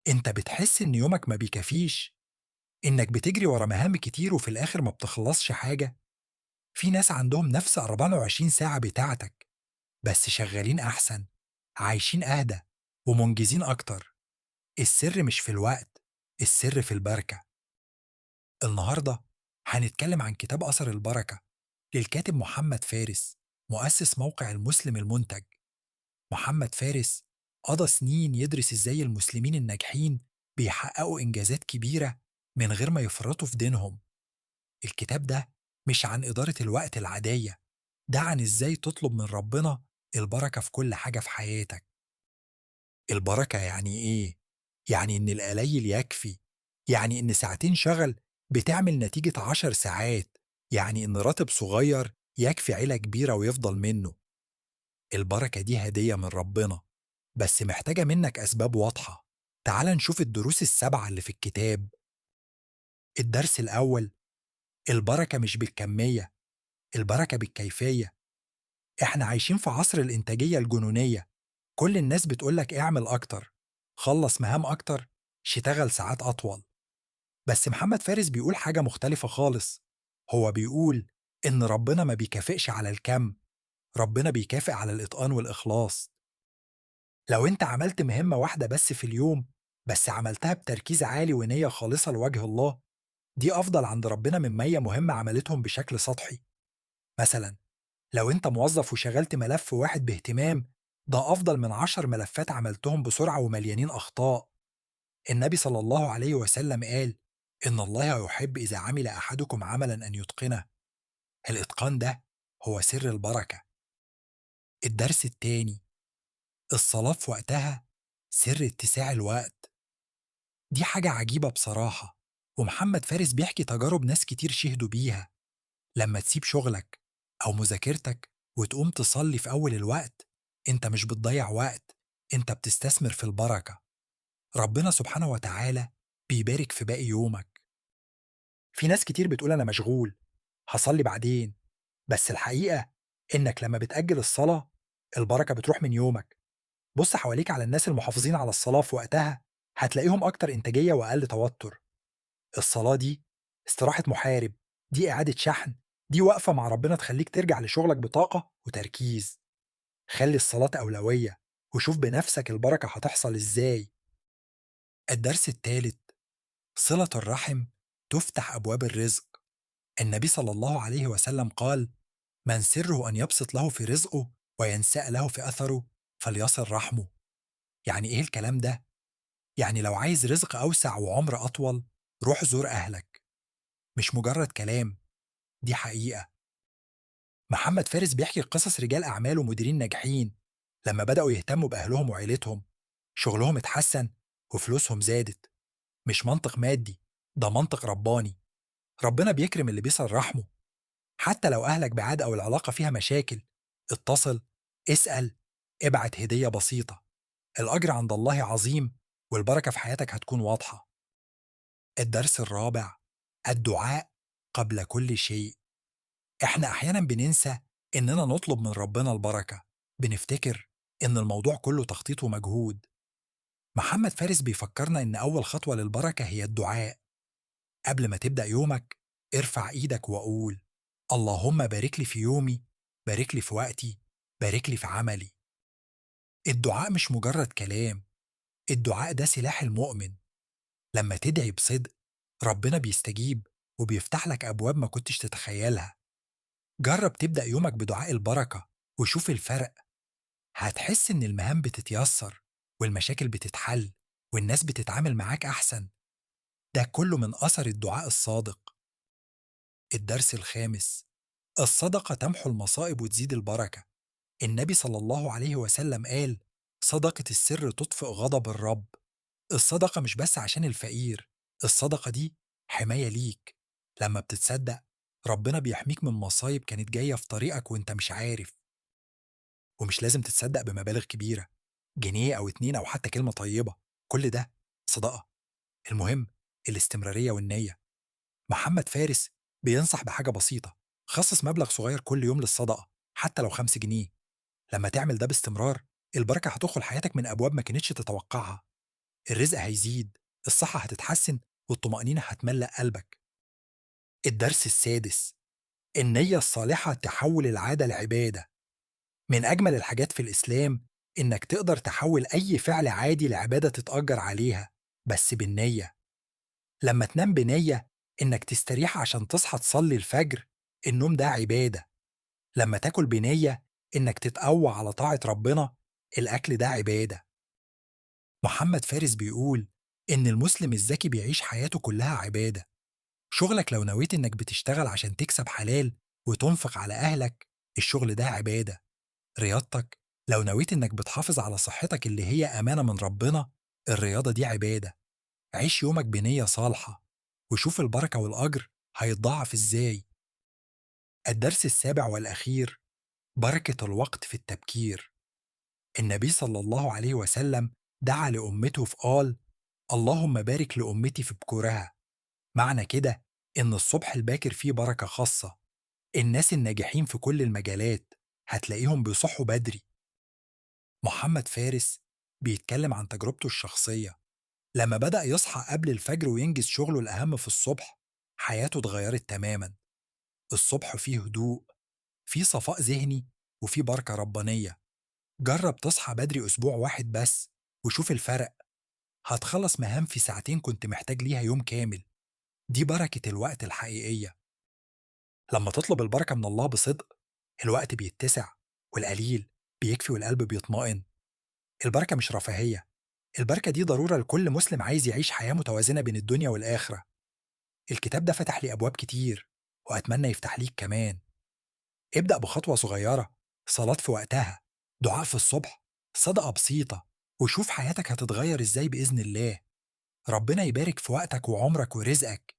أنت بتحس إن يومك ما بيكفيش؟ إنك بتجري ورا مهام كتير وفي الآخر ما بتخلصش حاجة؟ في ناس عندهم نفس 24 ساعة بتاعتك، بس شغالين أحسن، عايشين أهدى، ومنجزين أكتر. السر مش في الوقت، السر في البركة. النهاردة هنتكلم عن كتاب أثر البركة للكاتب محمد فارس، مؤسس موقع المسلم المنتج. محمد فارس قضى سنين يدرس إزاي المسلمين الناجحين بيحققوا إنجازات كبيرة من غير ما يفرطوا في دينهم. الكتاب ده مش عن إدارة الوقت العادية، ده عن إزاي تطلب من ربنا البركة في كل حاجة في حياتك. البركة يعني إيه؟ يعني إن القليل يكفي، يعني إن ساعتين شغل بتعمل نتيجة 10 ساعات، يعني إن راتب صغير يكفي عيلة كبيرة ويفضل منه. البركة دي هدية من ربنا، بس محتاجة منك أسباب واضحة. تعال نشوف الدروس ال7 اللي في الكتاب. الدرس الأول: البركة مش بالكمية، البركة بالكيفية. إحنا عايشين في عصر الإنتاجية الجنونية، كل الناس بتقولك اعمل أكتر، خلص مهام أكتر، اشتغل ساعات أطول. بس محمد فارس بيقول حاجة مختلفة خالص. هو بيقول إن ربنا ما بيكافئش على الكم، ربنا بيكافئ على الإتقان والإخلاص. لو أنت عملت مهمة واحدة بس في اليوم، بس عملتها بتركيز عالي ونية خالصة لوجه الله، دي أفضل عند ربنا من 100 مهمة عملتهم بشكل سطحي. مثلا لو أنت موظف وشغلت ملف واحد باهتمام، ده أفضل من 10 ملفات عملتهم بسرعة ومليانين أخطاء. النبي صلى الله عليه وسلم قال إن الله يحب إذا عمل أحدكم عملا أن يتقنه. الإتقان ده هو سر البركة. الدرس الثاني: الصلاة في وقتها سر اتساع الوقت. دي حاجة عجيبة بصراحة، ومحمد فارس بيحكي تجارب ناس كتير شهدوا بيها. لما تسيب شغلك أو مذاكرتك وتقوم تصلي في أول الوقت، أنت مش بتضيع وقت، أنت بتستثمر في البركة. ربنا سبحانه وتعالى بيبارك في باقي يومك. في ناس كتير بتقول أنا مشغول، هصلي بعدين، بس الحقيقة إنك لما بتأجل الصلاة البركة بتروح من يومك. بص حواليك على الناس المحافظين على الصلاة في وقتها، هتلاقيهم أكتر إنتاجية وأقل توتر. الصلاة دي استراحة محارب، دي إعادة شحن، دي وقفة مع ربنا تخليك ترجع لشغلك بطاقة وتركيز. خلي الصلاة أولوية وشوف بنفسك البركة هتحصل إزاي. الدرس الثالث: صلة الرحم تفتح أبواب الرزق. النبي صلى الله عليه وسلم قال: من سره أن يبسط له في رزقه وينسأ له في أثره فليصل رحمه. يعني إيه الكلام ده؟ يعني لو عايز رزق أوسع وعمر أطول، روح زور أهلك. مش مجرد كلام، دي حقيقة. محمد فارس بيحكي قصص رجال أعمال ومديرين ناجحين لما بدأوا يهتموا بأهلهم وعيلتهم، شغلهم اتحسن وفلوسهم زادت. مش منطق مادي، ده منطق رباني. ربنا بيكرم اللي بيصل رحمه. حتى لو أهلك بعاد أو العلاقة فيها مشاكل، اتصل، اسأل، ابعت هدية بسيطة. الأجر عند الله عظيم، والبركة في حياتك هتكون واضحة. الدرس الرابع: الدعاء قبل كل شيء. إحنا أحيانا بننسى إننا نطلب من ربنا البركة، بنفتكر إن الموضوع كله تخطيط ومجهود. محمد فارس بيفكرنا إن أول خطوة للبركة هي الدعاء. قبل ما تبدأ يومك ارفع إيدك وقول: اللهم بارك لي في يومي، بارك لي في وقتي، بارك لي في عملي. الدعاء مش مجرد كلام، الدعاء ده سلاح المؤمن. لما تدعي بصدق ربنا بيستجيب وبيفتح لك أبواب ما كنتش تتخيلها. جرب تبدأ يومك بدعاء البركة وشوف الفرق. هتحس إن المهام بتتيسر والمشاكل بتتحل والناس بتتعامل معاك أحسن. ده كله من أثر الدعاء الصادق. الدرس الخامس: الصدقة تمحو المصائب وتزيد البركة. النبي صلى الله عليه وسلم قال: صدقة السر تطفئ غضب الرب. الصدقة مش بس عشان الفقير، الصدقة دي حماية ليك. لما بتتصدق ربنا بيحميك من مصايب كانت جاية في طريقك وانت مش عارف. ومش لازم تتصدق بمبالغ كبيرة، جنيه أو 2 أو حتى كلمة طيبة، كل ده صدقة. المهم الاستمرارية والنية. محمد فارس بينصح بحاجة بسيطة: خصص مبلغ صغير كل يوم للصدقة، حتى لو 5 جنيه. لما تعمل ده باستمرار البركة هتدخل حياتك من أبواب ما كانتش تتوقعها. الرزق هيزيد، الصحة هتتحسن، والطمأنينة هتملأ قلبك. الدرس السادس: النية الصالحة تحول العادة لعبادة. من أجمل الحاجات في الإسلام إنك تقدر تحول أي فعل عادي لعبادة تتأجر عليها، بس بالنية. لما تنام بنية إنك تستريح عشان تصحى تصلي الفجر، النوم ده عبادة. لما تاكل بنية إنك تتقوى على طاعة ربنا، الأكل ده عبادة. محمد فارس بيقول إن المسلم الذكي بيعيش حياته كلها عبادة. شغلك لو نويت إنك بتشتغل عشان تكسب حلال وتنفق على أهلك، الشغل ده عبادة. رياضتك لو نويت إنك بتحافظ على صحتك اللي هي أمانة من ربنا، الرياضة دي عبادة. عيش يومك بنية صالحة وشوف البركة والأجر هيتضاعف إزاي. الدرس السابع والأخير: بركة الوقت في التبكير. النبي صلى الله عليه وسلم دعا لأمته فقال: اللهم بارك لأمتي في بكورها. معنى كده إن الصبح الباكر فيه بركة خاصة. الناس الناجحين في كل المجالات هتلاقيهم بيصحوا بدري. محمد فارس بيتكلم عن تجربته الشخصية. لما بدأ يصحى قبل الفجر وينجز شغله الأهم في الصبح، حياته اتغيرت تماما. الصبح فيه هدوء، فيه صفاء ذهني، وفيه بركة ربانية. جرب تصحى بدري أسبوع واحد بس وشوف الفرق. هتخلص مهام في ساعتين كنت محتاج ليها يوم كامل. دي بركة الوقت الحقيقية. لما تطلب البركة من الله بصدق، الوقت بيتسع والقليل بيكفي والقلب بيطمئن. البركة مش رفاهية، البركة دي ضرورة لكل مسلم عايز يعيش حياة متوازنة بين الدنيا والآخرة. الكتاب ده فتح لي أبواب كتير، وأتمنى يفتح ليك كمان. ابدأ بخطوة صغيرة، صلاة في وقتها، دعاء في الصبح، صدقة بسيطة، وشوف حياتك هتتغير إزاي بإذن الله. ربنا يبارك في وقتك وعمرك ورزقك.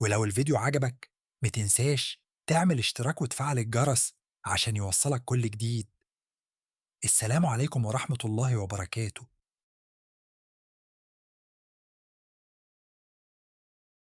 ولو الفيديو عجبك متنساش تعمل اشتراك وتفعل الجرس عشان يوصلك كل جديد. السلام عليكم ورحمة الله وبركاته.